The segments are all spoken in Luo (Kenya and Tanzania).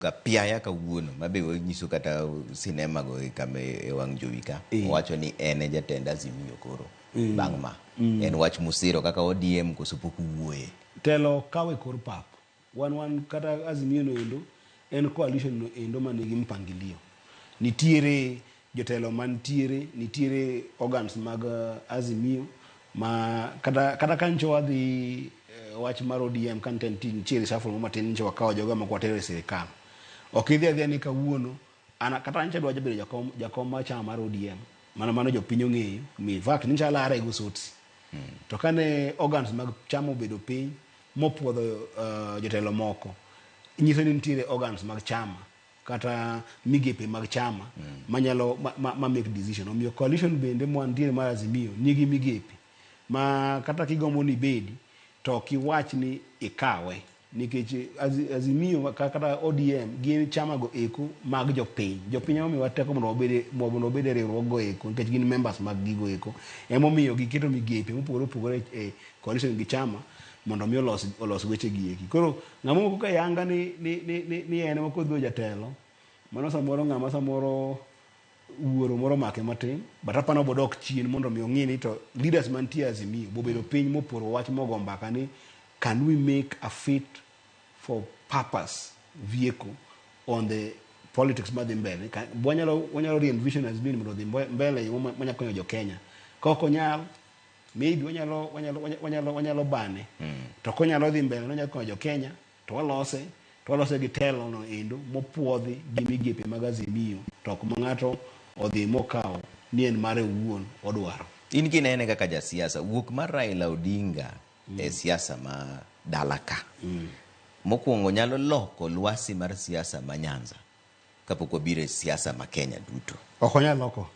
Kapiaya kawuono mabe wanyiso kata sinema go e kama e wang' jowi ka owacho ni en e jatend Azimio koro bang' ma en wach musiro kaka ODM koso pok uwuoye. Telo kawe kor pap. Wan kata Azimio no endo en coalition no endo manigi mpangilio. Nitiere jotelo mantiere, nitiere organs mag Azimio ma kata ka ncho wadhi wach mar ODM ka nitie reshuffle matin ncho wakawo jogo moko watero e sirikal. Ok idhi adhiya ni kawuono ana kata an chadwa bedo jakom mar chama mar ODM mano jopiny ong'eyo. In fact nyicha alare go Sotsi. To kane organs mag chama obedo piny mopuodho jotelo moko, nyiso ni nitiere organs mag chama kata migepe mag chama manyalo ma make decision. Omiyo coalition bende mwantiere mar Azimio nigi migepe ma kata kigombo ni ibedi to ok iwach ni ikawe nikech Azimio kata ODM gin chama go eko mag jopiny. Jopiny emomiyowa teko mondo wabed e riwruog go eko nikech gin members mag gigo eko. Emomiyo giketo migepe mopogore opogore e coalition gi chama mondo mi olos weche gi eki. Koro ng'ama moko ka yanga ni en ema kodhi bedo jatelo, mano samoro ng'ama samoro wuoro moro omake matin, but apani obodok chien mondo mi ong'i ni to leaders mantie Azimio bobedo piny moporo wach mogo mbaka ni can we make a fit for purpose vehicle on the politics madhi mbele. Wanyalo re-envision Azimio mondo odhi mbele yo manyalo konyo jo Kenya. Ka ok onyal, maybe wanyalo bane. To konyalo dhi mbele nonyalo konyo jo Kenya, to walose gi telo no endo mopuodhi gi migepe mag Azimio, to ok ma ng'ato odhi mokawo ni en mare owuon odwaro. In kinene kaka jasiasa, wuok mar Raila Odinga e siasa ma dala ka mokwongo nyalo loko lwasi mar siasa ma Nyanza kapok wabiro e siasa ma Kenya duto. Ok onyal loko.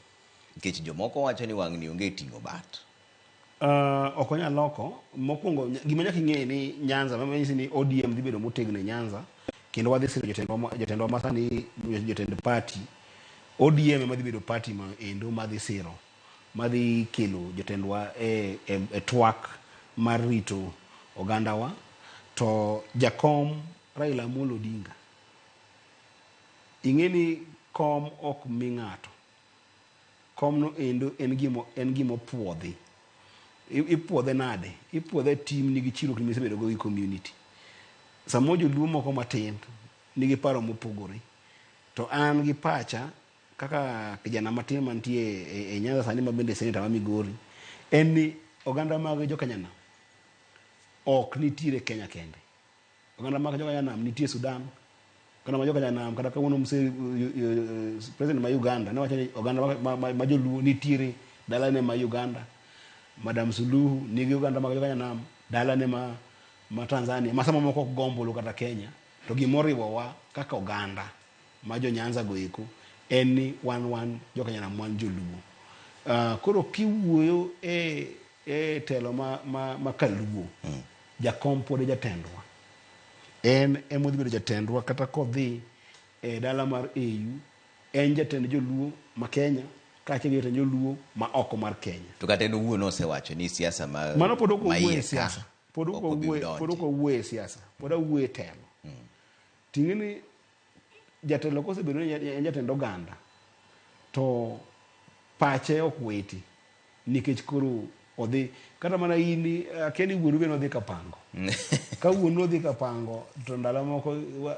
Nikech jomoko wacho ni wang'ni onge ting'o bat. Ok onyal loko. Mokwongo gima nyaka ing'e ni Nyanza, manyisi ni ODM dhi bedo motegno e Nyanza, kendo wadhi siro jotendwa ma sani, jotend party. ODM ema dhi bedo party ma endo madhi siro, madhi kelo jotendwa e twak mar rito ogandawa. To jakom Raila Amolo Odinga, ing'e ni kom ok mi ng'ato. Kom no endo en gima opuodhi. Ipuodhe nade? Ipuodhe tim nigi chiwruok misebedo go gi community. Samoro joluo moko matin nigi paro mopogore. To an gi pacha kaka kijana matin mantie e Nyanza sani ma bende senator ma Migori, en ni oganda mag jo Kenya nam ok nitiere Kenya kende. Oganda mag jo Kenya nam nitie Sudan. Oganda mag jo Kenya nam kata kawuono mse president ma Uganda ne wacho ni oganda ma joluo nitiere dalane ma Uganda. Madam Suluhu nigi oganda mag jo Kenya nam dalane ma Tanzania ma sama moko ok go ombulu kata Kenya. To gimoriwowa kaka oganda ma jo Nyanza go eko en ni wan jo Kenya nam wan joluo. Koro kiwuoyo e telo ma kaluo, jakom pod e jatendwa. En ema odhi bedo jatendwa kata kodhi e dala mar AU, en jatend joluo ma Kenya kaachiel gi jatend joluo ma oko mar Kenya. To kata en owuon osewacho ni siasa ma Mano pod ok ma owuoye iye ka siasa. Pod ok ok obi owuoye, donje. pod ok owuoye siasa. Pod awuoye telo. Ting'e ni jatelo kosebedo ni en jatend oganda to pache ok witi nikech koro odhi kata mana in akia ni wuonu be nodhi kapango. Ka wuonu odhi kapango to ndalo moko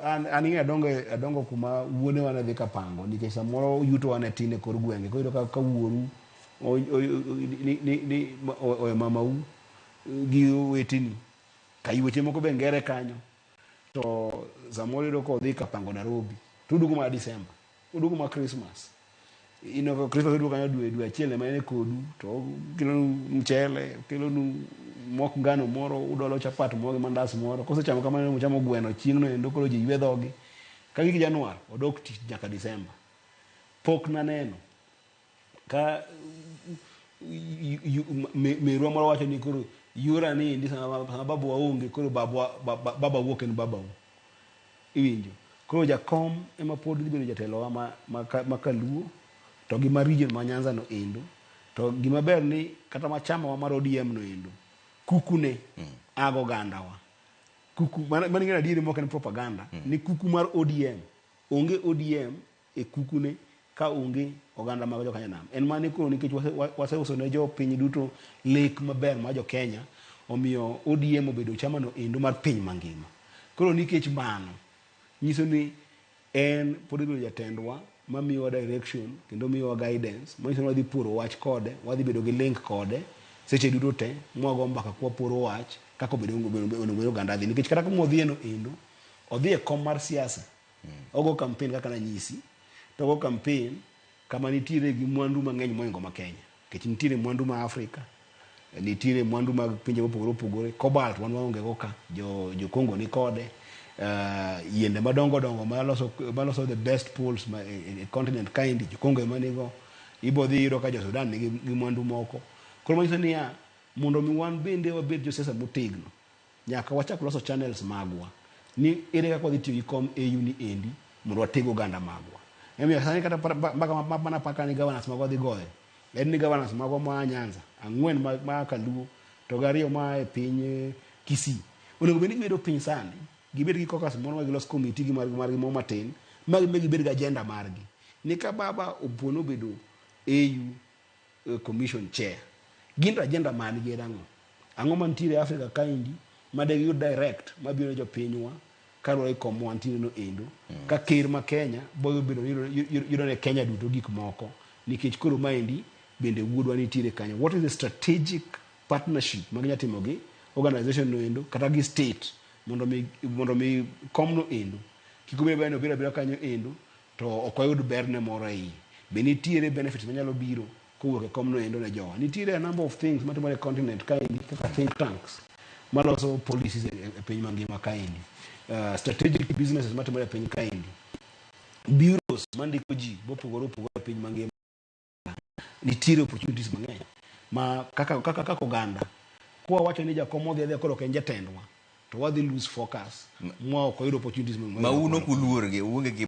an ing'e adongo kuma wuonewa ne dhi kapango nikech samoro yutowa ne tin e kor gwenge. Koro iyudo ka wuoru owe mamau gi oweteni ka yuoche moko be ngere kanyo to samoro iyudo ka odhi kapango Nairobi to oduogo mana December, oduogo mana Christmas. Ino Christmas oduogo kanyo dwe achiel ema en e kodu to okelonu mchele, okelonu mok ngano moro, udolo chapat moro gi mandas moro. Kosechamo kamano ochamo gweno chieng'no endo koro ji ywe dhogi. Ka gik Januar odok tich nyaka December. Pok naneno ka merwa moro wacho ni koro yora ni endi sama babawa onge koro baba wuok en babau. Iwinjo? Koro jakom ema pod dhi bedo jatelowa ma kaluo to gi ma region ma Nyanza no endo. To gima ber ni kata ma chama wa mar ODM no endo, kuku ne ago ogandawa. Kuku, mano ing'eyo adieri mok en propaganda, ni kuku mar ODM Onge ODM e kukune ka onge oganda mag jokanyanam. En mane koro nikech waseuso ne jopiny duto lek maber mar jo Kenya, omiyo ODM obedo chama no endo mar piny mangima. Koro nikech mano, nyiso ni en pod obedo jatendwa mamiyowa direction kendo miyowa guidance, manyiso ni wadhi poro wach kode, wadhi bedo gi link kode seche duto te mwago mbaka kwaporo wach kaka obedo onego bed oganda dhi. Nikech kata kuma odhiye no endo, odhi e kom mar siasa, ogo campaign kaka nanyisi, to ogo campaign kama nitiere gi mwandu mang'eny moingo ma Kenya. Nikech nitiere mwandu ma Afrika, nitiere mwandu mag pinje mopogore opogore. Cobalt wan waonge go ka, jo Congo ni kode. Yiende madongo dongo maloso the best pools ma, e continent kaendi, jo Congo ema nigo. Ibo dhi yudo ka jo Sudan nigi gi mwandu moko. Koro manyiso niya, mondo mi wan bende wabed josiasa motegno, nyaka wachak loso channels magwa ni ere kaka wadhi tiyo gi kom AU ni endi mondo wateg oganda magwa. Emomiyo sani kata mbaka mana paka ni governors magwa dhi goyo, en ni governors magwa moa Nyanza, 4 ma Kaluo, to gariyo moa e piny Kisii. Onego bed ni gibedo piny sani, gibed gi caucus moro ma gilos committee gi margi moro matin, ma gibed gi agenda margi. Ni ka baba opo nobedo AU Commission chair, gin to agenda margi en ang'o? Ang'o mantiere e Africa kaendi ma de giyud direct mabiro ne jopinywa kaluwore gi kom mantiere no endo. Ka ker ma Kenya boyo bedo yudo ne Kenya duto gik moko nikech koro maendi bende wuodwa nitiere kanyo. What is the strategic partnership ma ginya timo gi organization no endo kata gi state mondo mi kom no endo kik obed ni obiro abira kanyo endo to ok wayud berne moro e iye. Be nitiere benefits manyalo biro kowuok e kom no endo ne jowa. Nitiere a number of things matimore e continent kaendi kaka think tanks maloso policies e piny mangima kaendi. Strategic businesses matimore e piny kaendi. Bureaus mandiko ji mopogore opogore e piny mangima. Nitiere opportunities mang'eny ma kaka oganda kwa wacho ni jakom odhi adhiya koro ok en jatendwa to wadhi lose focus mwa ok wayud opportunities ma un ok uluor gi uonge gi.